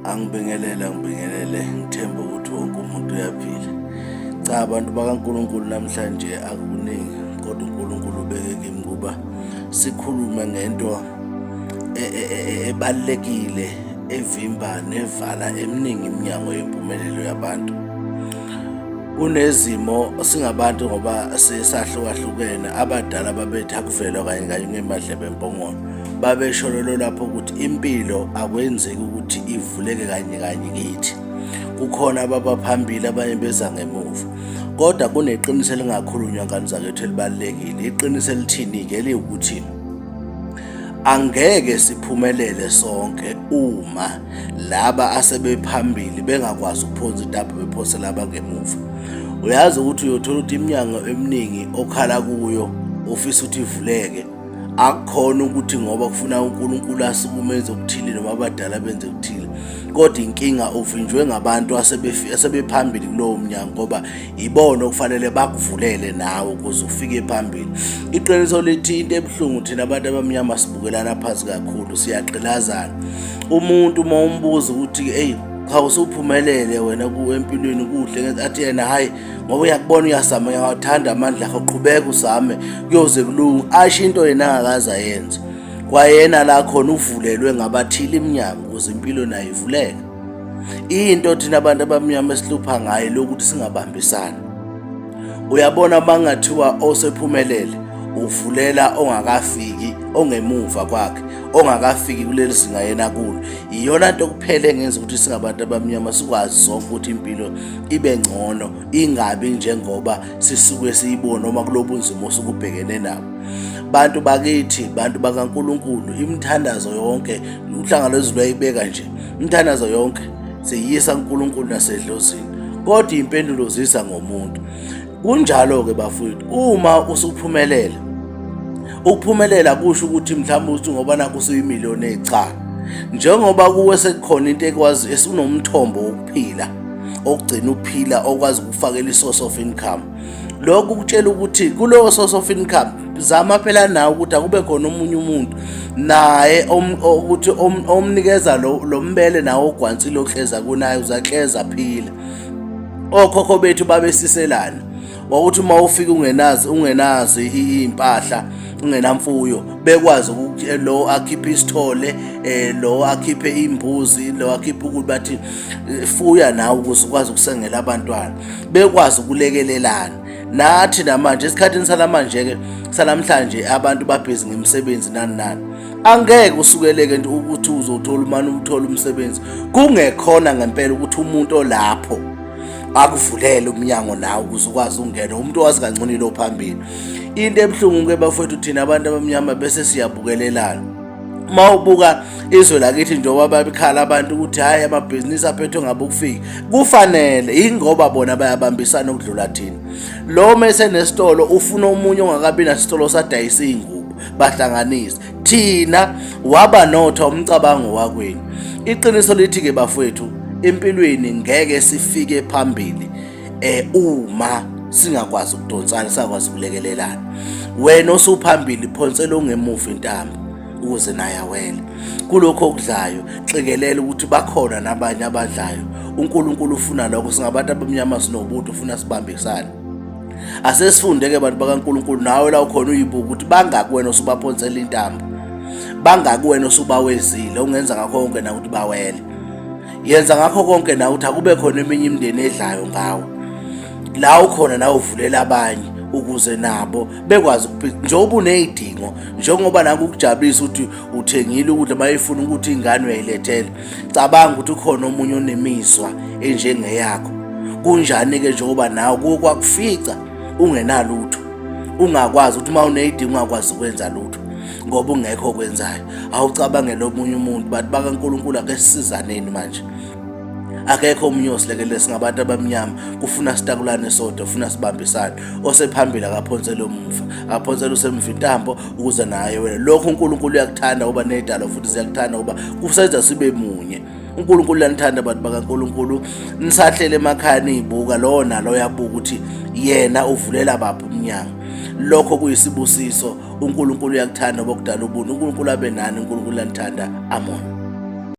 Angibingelele, angibingelele, ngithemba ukuthi wonke umuntu uyaphila. Cha, abantu bakaNkulunkulu, namhlanje akukuningi, kodwa uNkulunkulu ubeke kimi ukuba sikhulume ngento ebalulekile evimba nevala eminingi iminyango yempumelelo yabantu. Kunezimo singabantu ngoba sesahlukahlukene, abadala babethi akuvelwa kanye kanye ngemadlebe empongolo. Babeshololo lapho ukuthi impilo akwenzeki ukuthi ivuleke kanye kanye kithi. Kukhona ababaphambili, abanye beza ngemuva, kodwa kuneqiniso elingakhulunywa, ngane zakethu, elibalulekile. Iqiniso elithini-ke? Eliwukuthi angeke siphumelele sonke uma laba asebephambili bengakwazi ukuphonsa intambo bephosela abangemuva. Uyazi ukuthi uyothola ukuthi iminyango eminingi okhala kuyo ofisa ukuthi ivuleke akukhona ukuthi ngoba kufuna uNkulunkulu asukume enze okuthile noma abadala benze okuthile, kodwa inkinga uvinjwe ngabantu asebephambili kulowo mnyango, ngoba ibona okufanele bakuvulele nawe ukuze ufike phambili. Iqiniso lithi into ebuhlungu, thina abantu abamnyama sibukelana phansi kakhulu, siyagqilazana. Umuntu uma umbuza ukuthi, "Eyi cha, usuphumelele wena empilweni, kuhle," athi yena, "Hayi, ngoba uyakubona uyazama, uyawathanda amandla akho, qhubeka uzame, kuyoze kulunge." Asho into yena angakaze ayenze kwayena, la khona uvulelwe ngabathile iminyango ukuze impilo nayo ivuleke. Into thina abantu abamnyama esihlupha ngayo lokuthi singabambisani. Uyabona, bangathiwa osephumelele uvulela ongakafiki, ongemuva kwakhe, ongakafiki kuleli zinga yena kulo. Iyona nto kuphela engenza ukuthi singabantu abamnyama sikwazi sonke ukuthi impilo ibe ngcono, ingabi njengoba sisuke siyibona noma kulobunzima osukubhekene nabo. Bantu bakithi, bantu bakaNkulunkulu, imithandazo yonke uhlanga lwezulu ayibeka nje, imithandazo yonke siyisa kuNkulunkulu nasedlozini, kodwa impendulo zisa ngomuntu. Kunjalo-ke bafowethu, uma usuphumelele, ukuphumelela kusho ukuthi mhlawumbe uthi ngoba nakho usuyimiliyoni. Cha, njengoba kuwe sekukhona into ekwazi esunomthombo wokuphila okugcina uphila, okwazi ukufakela i-source of income, lokhu kutshela ukuthi kulowo source of income zama phela nawe ukuthi akube khona omunye umuntu naye ukuthi omnikeza lo mbele nawo ogwansile okleza kunaye uzakleza phila. Okhokho bethu babesiselana, wakuthi uma ufika ungenazi iy'mpahla, ungenamfuyo, bekwazi ukuthi lo akhiphe isithole, lo akhiphe imbuzi, lo akhiphe ukuthi bathi fuya nawe ukuze ukwazi ukusengela abantwana, bekwazi ukulekelelana. Nathi namanje, esikhathini salamanje-ke, sanamhlanje, abantu babhizi ngemisebenzi nani nani. Angeke usukeleke nje ukuthi uzothola umane uthola umsebenzi kungekhona ngempela ukuthi umuntu olapho akuvulele umnyango nawe ukuze ukwazi ukungena, umuntu owazi kangcono ilo phambili. Into ebuhlungu-ke bafowethu, thina abantu abamnyama bese siyabukelelana. Uma ubuka izwe lakithi, njengoba babikhala abantu ukuthi hhayi, amabhizinisi aphethwe ngabokufika, kufanele yingoba bona bayabambisana ukudlula thina. Lo mese nesitolo ufuna omunye ongakabi nasitolo sadayisa iy'ngubo, bahlanganise. Thina waba notha umcabango wakwenu. Iqiniso lithi-ke bafowethu, empilweni ngeke sifike phambili uma singakwazi ukudonsana, singakwazi ukulekelelana. Wena osuphambili, phonsela ongemuva intambo ukuze naye awele kulokho okudlayo. Qikelela ukuthi bakhona nabanye abadlayo. UNkulunkulu ufuna lokho. Singabantu abamnyama, sinobuntu, ufuna sibambisane. Asesifunde-ke, bantu bakaNkulunkulu. Nawe la ukhona uyibuka ukuthi bangaki wena osubaphonsela intambo, bangaki wena osubawezile. Ungenza ngakho konke na ukuthi bawele, yenza ngakho konke na ukuthi akube khona eminye imindeni edlayo ngawo la ukhona, nawe uvulela abanye ukuze nabo bekwazi ukuphila njengoba uney'dingo, njengoba nakukujabulisa ukuthi uthengile ukudla, bayifuna ukuthi ingane uyayilethela. Cabanga ukuthi ukhona omunye onemizwa enjengeyakho. Kunjani-ke njengoba nawe kuke kwakufica ungenalutho, ungakwazi ukuthi uma uney'dingo ungakwazi ukwenza lutho ngoba ungekho okwenzayo? Awucabangele omunye umuntu. Bantu bakaNkulunkulu, ake sisizaneni manje. Akekho omunye osilekelele, singabantu abamnyama. Kufuna sitakulane sodwa, kufuna sibambisane. Osephambili akaphonsele umuva, akaphonsele usemva intambo ukuze naye wena. Lokho uNkulunkulu uyakuthanda ngoba nedalo futhi siyakuthanda ngoba kusenza sibe munye. UNkulunkulu uyanithanda, abantu bakaNkulunkulu. Nisahlele emakhaya niyibuka, lowo nalo uyabuka ukuthi yena uvulela baphi umnyango. Lokho kuyisibusiso. UNkulunkulu uyakuthanda ngoba kudala ubuntu. UNkulunkulu abe nani. UNkulunkulu uyanithanda. Amon.